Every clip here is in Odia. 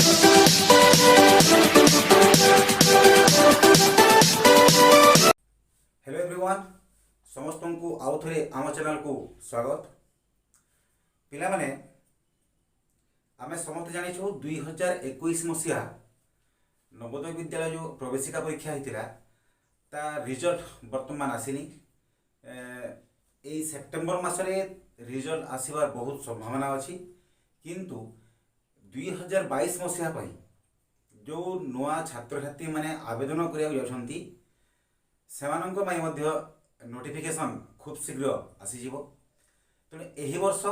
ହ୍ୟାଲୋ ଏଭ୍ରିୱାନ୍, ସମସ୍ତଙ୍କୁ ଆଉ ଥରେ ଆମ ଚ୍ୟାନେଲକୁ ସ୍ୱାଗତ। ପିଲାମାନେ, ଆମେ ସମସ୍ତେ ଜାଣିଛୁ, 2021 ମସିହା ନବୋଦୟ ବିଦ୍ୟାଳୟ ଯେଉଁ ପ୍ରବେଶିକା ପରୀକ୍ଷା ହେଇଥିଲା, ତା ରିଜଲ୍ଟ ବର୍ତ୍ତମାନ ଆସିନି। ଏଇ ସେପ୍ଟେମ୍ବର ମାସରେ ରିଜଲ୍ଟ ଆସିବାର ବହୁତ ସମ୍ଭାବନା ଅଛି। କିନ୍ତୁ 2022 ମସିହା ପାଇଁ ଯେଉଁ ନୂଆ ଛାତ୍ରଛାତ୍ରୀମାନେ ଆବେଦନ କରିବାକୁ ଯାଉଛନ୍ତି, ସେମାନଙ୍କ ପାଇଁ ମଧ୍ୟ ନୋଟିଫିକେସନ୍ ଖୁବ୍ ଶୀଘ୍ର ଆସିଯିବ। ତେଣୁ ଏହି ବର୍ଷ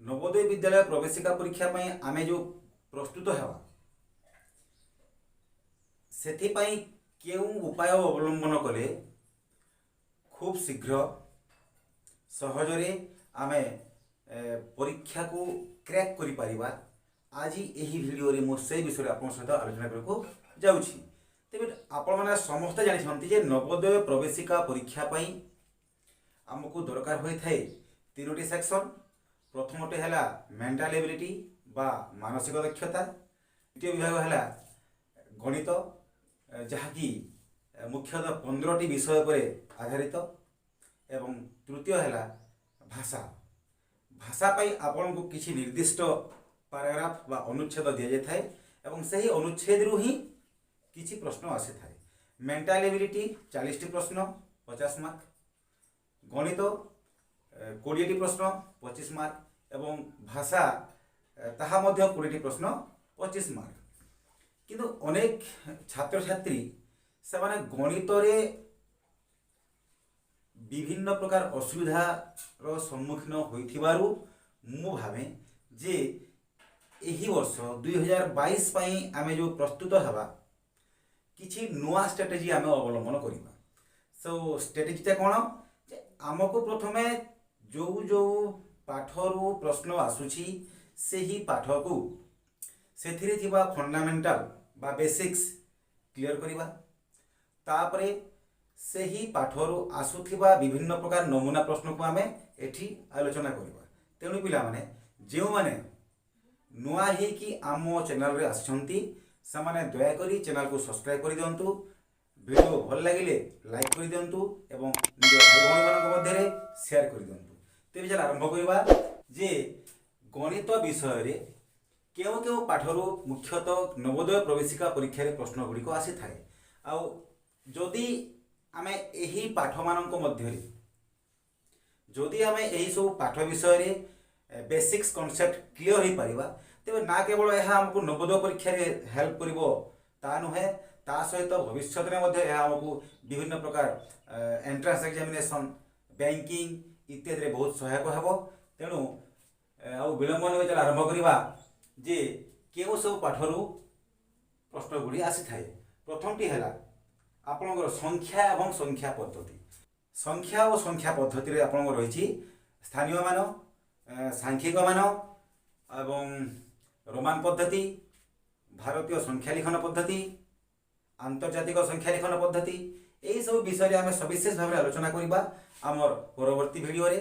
ନବୋଦୟ ବିଦ୍ୟାଳୟ ପ୍ରବେଶିକା ପରୀକ୍ଷା ପାଇଁ ଆମେ ଯେଉଁ ପ୍ରସ୍ତୁତ ହେବା, ସେଥିପାଇଁ କେଉଁ ଉପାୟ ଅବଲମ୍ବନ କଲେ ଖୁବ୍ ଶୀଘ୍ର ସହଜରେ ଆମେ ପରୀକ୍ଷାକୁ କ୍ରାକ୍ କରିପାରିବା, ଆଜି ଏହି ଭିଡ଼ିଓରେ ମୁଁ ସେଇ ବିଷୟରେ ଆପଣଙ୍କ ସହିତ ଆଲୋଚନା କରିବାକୁ ଯାଉଛି। ତେବେ ଆପଣମାନେ ସମସ୍ତେ ଜାଣିଛନ୍ତି ଯେ ନବୋଦୟ ପ୍ରବେଶିକା ପରୀକ୍ଷା ପାଇଁ ଆମକୁ ଦରକାର ହୋଇଥାଏ ତିନୋଟି ସେକ୍ସନ୍। ପ୍ରଥମଟି ହେଲା ମେଣ୍ଟାଲ ଏବିଲିଟି ବା ମାନସିକ ଦକ୍ଷତା, ଦ୍ୱିତୀୟ ବିଭାଗ ହେଲା ଗଣିତ, ଯାହାକି ମୁଖ୍ୟତଃ 15ଟି ବିଷୟ ଉପରେ ଆଧାରିତ ଏବଂ ତୃତୀୟ ହେଲା ଭାଷା। ଭାଷା ପାଇଁ ଆପଣଙ୍କୁ କିଛି ନିର୍ଦ୍ଦିଷ୍ଟ ପାରାଗ୍ରାଫ ବା ଅନୁଚ୍ଛେଦ ଦିଆଯାଇଥାଏ ଏବଂ ସେହି ଅନୁଚ୍ଛେଦରୁ ହିଁ କିଛି ପ୍ରଶ୍ନ ଆସିଥାଏ। ମେଣ୍ଟାଲ ଏବିଲିଟି 40ଟି ପ୍ରଶ୍ନ, 50 ମାର୍କ, ଗଣିତ 20ଟି ପ୍ରଶ୍ନ, 25 ମାର୍କ ଏବଂ ଭାଷା ତାହା ମଧ୍ୟ 20ଟି ପ୍ରଶ୍ନ, 25 ମାର୍କ। କିନ୍ତୁ ଅନେକ ଛାତ୍ରଛାତ୍ରୀ ସେମାନେ ଗଣିତରେ ବିଭିନ୍ନ ପ୍ରକାର ଅସୁବିଧାର ସମ୍ମୁଖୀନ ହୋଇଥିବାରୁ ମୁଁ ଭାବେ ଯେ ଏହି ବର୍ଷ 2022 ପାଇଁ ଆମେ ଯେଉଁ ପ୍ରସ୍ତୁତ ହେବା, କିଛି ନୂଆ ଷ୍ଟ୍ରାଟେଜି ଆମେ ଅବଲମ୍ବନ କରିବା। ସୋ ଷ୍ଟ୍ରାଟେଜିଟା କ'ଣ ଯେ ଆମକୁ ପ୍ରଥମେ ଯେଉଁ ଯେଉଁ ପାଠରୁ ପ୍ରଶ୍ନ ଆସୁଛି, ସେହି ପାଠକୁ ସେଥିରେ ଥିବା ଫଣ୍ଡାମେଣ୍ଟାଲ ବା ବେସିକ୍ସ କ୍ଲିଅର କରିବା। ତାପରେ ସେହି ପାଠରୁ ଆସୁଥିବା ବିଭିନ୍ନ ପ୍ରକାର ନମୁନା ପ୍ରଶ୍ନକୁ ଆମେ ଏଠି ଆଲୋଚନା କରିବା। ତେଣୁ ପିଲାମାନେ, ଯେଉଁମାନେ ନୂଆ ହେଇକି ଆମ ଚ୍ୟାନେଲରେ ଆସିଛନ୍ତି, ସେମାନେ ଦୟାକରି ଚ୍ୟାନେଲକୁ ସବସ୍କ୍ରାଇବ୍ କରିଦିଅନ୍ତୁ, ଭିଡ଼ିଓ ଭଲ ଲାଗିଲେ ଲାଇକ୍ କରିଦିଅନ୍ତୁ ଏବଂ ନିଜ ଭାଇ ଭଉଣୀମାନଙ୍କ ମଧ୍ୟରେ ସେୟାର କରିଦିଅନ୍ତୁ। ତେବେ ଚାଲ ଆରମ୍ଭ କରିବା ଯେ ଗଣିତ ବିଷୟରେ କେଉଁ କେଉଁ ପାଠରୁ ମୁଖ୍ୟତଃ ନବୋଦୟ ପ୍ରବେଶିକା ପରୀକ୍ଷାରେ ପ୍ରଶ୍ନ ଗୁଡ଼ିକ ଆସିଥାଏ ଆଉ ଯଦି ଆମେ ଏହି ପାଠମାନଙ୍କ ମଧ୍ୟରେ, ଯଦି ଆମେ ଏହିସବୁ ପାଠ ବିଷୟରେ ବେସିକ୍ସ କନସେପ୍ଟ କ୍ଲିଅର ହୋଇପାରିବା, ତେବେ ନା କେବଳ ଏହା ଆମକୁ ନବୋଦୟ ପରୀକ୍ଷାରେ ହେଲ୍ପ କରିବ ତା ନୁହେଁ, ତା ସହିତ ଭବିଷ୍ୟତରେ ମଧ୍ୟ ଏହା ଆମକୁ ବିଭିନ୍ନ ପ୍ରକାର ଏଣ୍ଟ୍ରାନ୍ସ ଏକ୍ଜାମିନେସନ୍, ବ୍ୟାଙ୍କିଂ ଇତ୍ୟାଦିରେ ବହୁତ ସହାୟକ ହେବ। ତେଣୁ ଆଉ ବିଳମ୍ବ ନକରି ଚାଲ ଆରମ୍ଭ କରିବା ଯେ କେଉଁ ସବୁ ପାଠରୁ ପ୍ରଶ୍ନ ଗୁଡ଼ିଏ ଆସିଥାଏ। ପ୍ରଥମଟି ହେଲା ଆପଣଙ୍କର ସଂଖ୍ୟା ଏବଂ ସଂଖ୍ୟା ପଦ୍ଧତି। ସଂଖ୍ୟା ଓ ସଂଖ୍ୟା ପଦ୍ଧତିରେ ଆପଣଙ୍କର ରହିଛି ସ୍ଥାନୀୟ ମାନ, ସାଂଖ୍ୟିକ ମାନ ଏବଂ ରୋମାନ ପଦ୍ଧତି, ଭାରତୀୟ ସଂଖ୍ୟା ଲିଖନ ପଦ୍ଧତି, ଆନ୍ତର୍ଜାତିକ ସଂଖ୍ୟା ଲିଖନ ପଦ୍ଧତି। ଏହିସବୁ ବିଷୟରେ ଆମେ ସବିଶେଷ ଭାବରେ ଆଲୋଚନା କରିବା ଆମର ପରବର୍ତ୍ତୀ ଭିଡ଼ିଓରେ।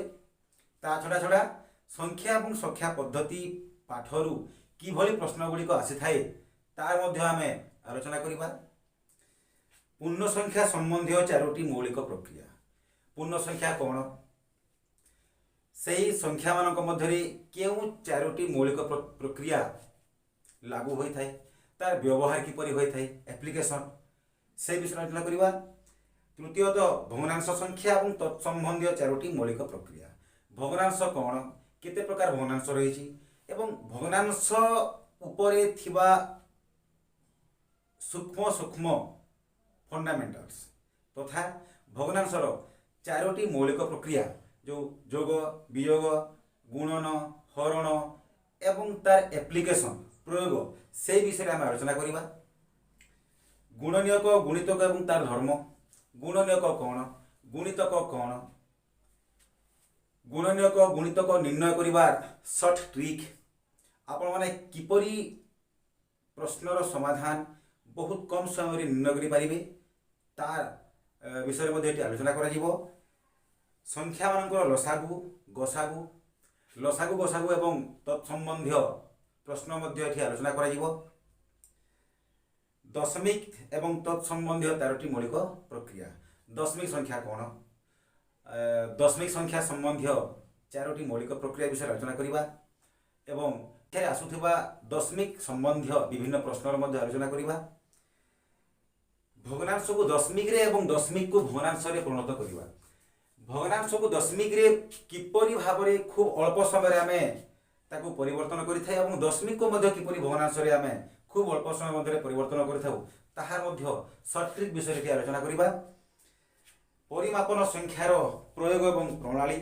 ତା ଛଡ଼ା ଛଡ଼ା ସଂଖ୍ୟା ଏବଂ ସଂଖ୍ୟା ପଦ୍ଧତି ପାଠରୁ କିଭଳି ପ୍ରଶ୍ନ ଗୁଡ଼ିକ ଆସିଥାଏ, ତାର ମଧ୍ୟ ଆମେ ଆଲୋଚନା କରିବା। ପୂର୍ଣ୍ଣ ସଂଖ୍ୟା ସମ୍ବନ୍ଧୀୟ ଚାରୋଟି ମୌଳିକ ପ୍ରକ୍ରିୟା, ପୂର୍ଣ୍ଣ ସଂଖ୍ୟା କ'ଣ, ସେହି ସଂଖ୍ୟାମାନଙ୍କ ମଧ୍ୟରେ କେଉଁ ଚାରୋଟି ମୌଳିକ ପ୍ରକ୍ରିୟା ଲାଗୁ ହୋଇଥାଏ, ତାର ବ୍ୟବହାର କିପରି ହୋଇଥାଏ, ଆପ୍ଲିକେସନ୍, ସେହି ବିଷୟରେ ଆଲୋଚନା କରିବା। ତୃତୀୟତଃ, ଭଗ୍ନାଂଶ ସଂଖ୍ୟା ଏବଂ ତତ୍ସମ୍ବନ୍ଧୀୟ ଚାରୋଟି ମୌଳିକ ପ୍ରକ୍ରିୟା। ଭଗ୍ନାଂଶ କ'ଣ, କେତେ ପ୍ରକାର ଭଗ୍ନାଂଶ ରହିଛି ଏବଂ ଭଗ୍ନାଂଶ ଉପରେ ଥିବା ସୂକ୍ଷ୍ମ ସୂକ୍ଷ୍ମ ଫଣ୍ଡାମେଣ୍ଟାଲ୍ସ ତଥା ଭଗ୍ନାଂଶର ଚାରୋଟି ମୌଳିକ ପ୍ରକ୍ରିୟା ଯେଉଁ ଯୋଗ, ବିୟୋଗ, ଗୁଣନ, ହରଣ ଏବଂ ତାର ଆପ୍ଲିକେସନ୍, ପ୍ରୟୋଗ, ସେଇ ବିଷୟରେ ଆମେ ଆଲୋଚନା କରିବା। ଗୁଣନୀୟକ, ଗୁଣିତକ ଏବଂ ତାର ଧର୍ମ, ଗୁଣନୀୟକ କ'ଣ, ଗୁଣିତକ କ'ଣ, ଗୁଣନୀୟକ ଗୁଣିତକ ନିର୍ଣ୍ଣୟ କରିବାର ସର୍ଟ ଟ୍ରିକ୍, ଆପଣମାନେ କିପରି ପ୍ରଶ୍ନର ସମାଧାନ ବହୁତ କମ୍ ସମୟରେ ନିର୍ଣ୍ଣୟ କରିପାରିବେ, ତାର ବିଷୟରେ ମଧ୍ୟ ଏଠି ଆଲୋଚନା କରାଯିବ। ସଂଖ୍ୟାମାନଙ୍କର ଲସାଗୁ ଗସାଗୁ, ଲସାଗୁ ଗସାଗୁ ଏବଂ ତତ୍ସମ୍ବନ୍ଧୀୟ ପ୍ରଶ୍ନ ମଧ୍ୟ ଏଠି ଆଲୋଚନା କରାଯିବ। ଦଶମିକ ଏବଂ ତତ୍ସମ୍ବନ୍ଧୀୟ 13ଟି ମୌଳିକ ପ୍ରକ୍ରିୟା। ଦଶମିକ ସଂଖ୍ୟା କ'ଣ, ଦଶମିକ ସଂଖ୍ୟା ସମ୍ବନ୍ଧୀୟ 4ଟି ମୌଳିକ ପ୍ରକ୍ରିୟା ବିଷୟରେ ଆଲୋଚନା କରିବା ଏବଂ ଏଠାରେ ଆସୁଥିବା ଦଶମିକ ସମ୍ବନ୍ଧୀୟ ବିଭିନ୍ନ ପ୍ରଶ୍ନର ମଧ୍ୟ ଆଲୋଚନା କରିବା। ଭଗ୍ନାଂଶକୁ ଦଶମିକରେ ଏବଂ ଦଶମିକକୁ ଭଗ୍ନାଂଶରେ ପରିଣତ କରିବା। ଭଗ୍ନାଂଶକୁ ଦଶମିକରେ କିପରି ଭାବରେ ଖୁବ୍ ଅଳ୍ପ ସମୟରେ ଆମେ ତାକୁ ପରିବର୍ତ୍ତନ କରିଥାଏ ଏବଂ ଦଶମିକକୁ ମଧ୍ୟ କିପରି ଭଗ୍ନାଂଶରେ ଆମେ ଖୁବ୍ ଅଳ୍ପ ସମୟ ମଧ୍ୟରେ ପରିବର୍ତ୍ତନ କରିଥାଉ, ତାହା ମଧ୍ୟ ସର୍ଟ ଟ୍ରିକ୍ ବିଷୟରେ ଏଠି ଆଲୋଚନା କରିବା। ପରିମାପନ ସଂଖ୍ୟାର ପ୍ରୟୋଗ ଏବଂ ପ୍ରଣାଳୀ,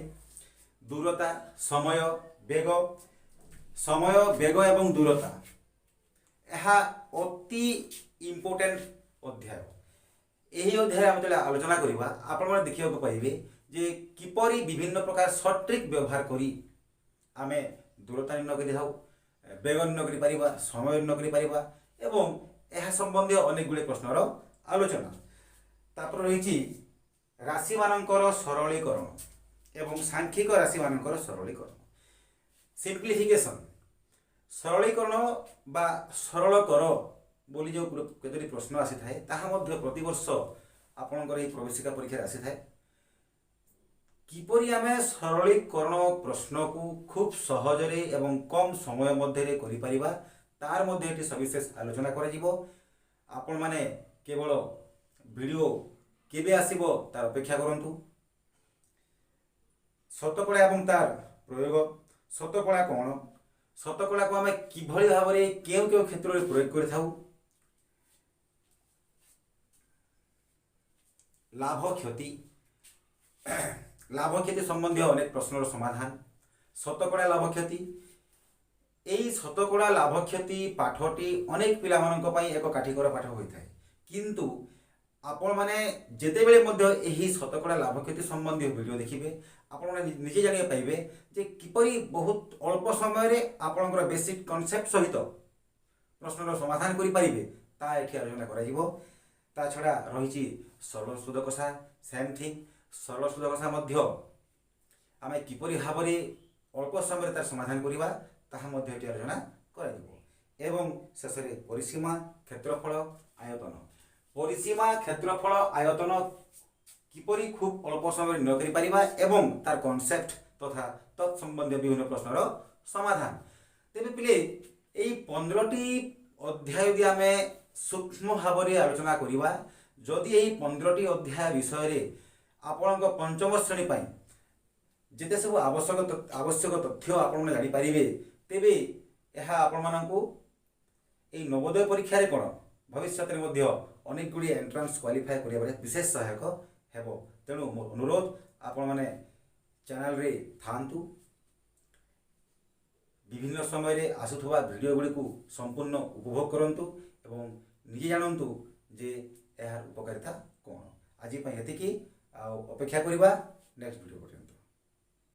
ଦୂରତା, ସମୟ, ବେଗ, ସମୟ, ବେଗ ଏବଂ ଦୂରତା, ଏହା ଅତି ଇମ୍ପୋର୍ଟାଣ୍ଟ ଅଧ୍ୟାୟ। ଏହି ଅଧ୍ୟାୟରେ ଆମେ ଯେତେବେଳେ ଆଲୋଚନା କରିବା, ଆପଣମାନେ ଦେଖିବାକୁ ପାଇବେ ଯେ କିପରି ବିଭିନ୍ନ ପ୍ରକାର ସର୍ଟ ଟ୍ରିକ୍ ବ୍ୟବହାର କରି ଆମେ ଦୂରତା ନିର୍ଣ୍ଣୟ କରିଥାଉ, ବେଗ ନିର୍ଣ୍ଣୟ କରିପାରିବା, ସମୟ ନିର୍ଣ୍ଣୟ କରିପାରିବା ଏବଂ ଏହା ସମ୍ବନ୍ଧୀୟ ଅନେକ ଗୁଡ଼ିଏ ପ୍ରଶ୍ନର ଆଲୋଚନା। ତାପରେ ରହିଛି ରାଶିମାନଙ୍କର ସରଳୀକରଣ ଏବଂ ସାଂଖ୍ୟିକ ରାଶିମାନଙ୍କର ସରଳୀକରଣ, ସିମ୍ପ୍ଲିଫିକେସନ୍। ସରଳୀକରଣ ବା ସରଳ କର ବୋଲି ଯେଉଁ କେତୋଟି ପ୍ରଶ୍ନ ଆସିଥାଏ, ତାହା ମଧ୍ୟ ପ୍ରତିବର୍ଷ ଆପଣଙ୍କର ଏହି ପ୍ରବେଶିକା ପରୀକ୍ଷାରେ ଆସିଥାଏ। କିପରି ଆମେ ସରଳୀକରଣ ପ୍ରଶ୍ନକୁ ଖୁବ୍ ସହଜରେ ଏବଂ କମ୍ ସମୟ ମଧ୍ୟରେ କରିପାରିବା, ତାର ମଧ୍ୟ ଏଠି ସବିଶେଷ ଆଲୋଚନା କରାଯିବ। ଆପଣମାନେ କେବଳ ଭିଡ଼ିଓ କେବେ ଆସିବ ତାର ଅପେକ୍ଷା କରନ୍ତୁ। ଶତକଡ଼ା ଏବଂ ତାର ପ୍ରୟୋଗ। ଶତକଡ଼ା କ'ଣ, ଶତକଡ଼ାକୁ ଆମେ କିଭଳି ଭାବରେ କେଉଁ କେଉଁ କ୍ଷେତ୍ରରେ ପ୍ରୟୋଗ କରିଥାଉ, ଲାଭ କ୍ଷତି, ଲାଭ କ୍ଷତି ସମ୍ବନ୍ଧୀୟ ଅନେକ ପ୍ରଶ୍ନର ସମାଧାନ, ଶତକଡ଼ା ଲାଭ କ୍ଷତି। ଏହି ଶତକଡ଼ା ଲାଭ କ୍ଷତି ପାଠଟି ଅନେକ ପିଲାମାନଙ୍କ ପାଇଁ ଏକ କାଠିକର ପାଠ ହୋଇଥାଏ, କିନ୍ତୁ ଆପଣମାନେ ଯେତେବେଳେ ମଧ୍ୟ ଏହି ଶତକଡ଼ା ଲାଭ କ୍ଷତି ସମ୍ବନ୍ଧୀୟ ଭିଡ଼ିଓ ଦେଖିବେ, ଆପଣମାନେ ନିଜେ ଜାଣିବାକୁ ପାଇବେ ଯେ କିପରି ବହୁତ ଅଳ୍ପ ସମୟରେ ଆପଣଙ୍କର ବେସିକ୍ କନସେପ୍ଟ ସହିତ ପ୍ରଶ୍ନର ସମାଧାନ କରିପାରିବେ, ତା ଏଠି ଆଲୋଚନା କରାଯିବ। ତା ଛଡ଼ା ରହିଛି ସରଳ ସୁଧ କଷା, ସେମ୍ ଥିଙ୍ଗ। ସରଳ ସୁଧ କଷା ମଧ୍ୟ ଆମେ କିପରି ଭାବରେ ଅଳ୍ପ ସମୟରେ ତାର ସମାଧାନ କରିବା, ତାହା ମଧ୍ୟ ଏଠି ଆଲୋଚନା କରାଯିବ। ଏବଂ ଶେଷରେ ପରିସୀମା, କ୍ଷେତ୍ରଫଳ, ଆୟତନ। ପରିସୀମା, କ୍ଷେତ୍ରଫଳ, ଆୟତନ କିପରି ଖୁବ୍ ଅଳ୍ପ ସମୟରେ ନିର୍ଣ୍ଣୟ କରିପାରିବା ଏବଂ ତାର କନସେପ୍ଟ ତଥା ତତ୍ସମ୍ବନ୍ଧୀୟ ବିଭିନ୍ନ ପ୍ରଶ୍ନର ସମାଧାନ। ତେବେ ପିଲେ, ଏଇ 15ଟି ଅଧ୍ୟାୟ ଯଦି ଆମେ ସୂକ୍ଷ୍ମ ଭାବରେ ଆଲୋଚନା କରିବା, ଯଦି ଏହି 15ଟି ଅଧ୍ୟାୟ ବିଷୟରେ ଆପଣଙ୍କ ପଞ୍ଚମ ଶ୍ରେଣୀ ପାଇଁ ଯେତେ ସବୁ ଆବଶ୍ୟକ ତଥ୍ୟ ଆପଣମାନେ ଜାଣିପାରିବେ, ତେବେ ଏହା ଆପଣମାନଙ୍କୁ ଏହି ନବୋଦୟ ପରୀକ୍ଷାରେ କ'ଣ, ଭବିଷ୍ୟତରେ ମଧ୍ୟ ଅନେକ ଗୁଡ଼ିଏ ଏଣ୍ଟ୍ରାନ୍ସ କ୍ୱାଲିଫାଏ କରିବାରେ ବିଶେଷ ସହାୟକ ହେବ। ତେଣୁ ମୋର ଅନୁରୋଧ, ଆପଣମାନେ ଚ୍ୟାନେଲରେ ଥାଆନ୍ତୁ, ବିଭିନ୍ନ ସମୟରେ ଆସୁଥିବା ଭିଡ଼ିଓ ଗୁଡ଼ିକୁ ସମ୍ପୂର୍ଣ୍ଣ ଉପଭୋଗ କରନ୍ତୁ ଏବଂ ନିଜେ ଜାଣନ୍ତୁ ଯେ ଏହାର ଉପକାରିତା କ'ଣ। ଆଜି ପାଇଁ ଏତିକି, ଆଉ ଅପେକ୍ଷା କରିବା ନେକ୍ସଟ ଭିଡ଼ିଓ ପର୍ଯ୍ୟନ୍ତ।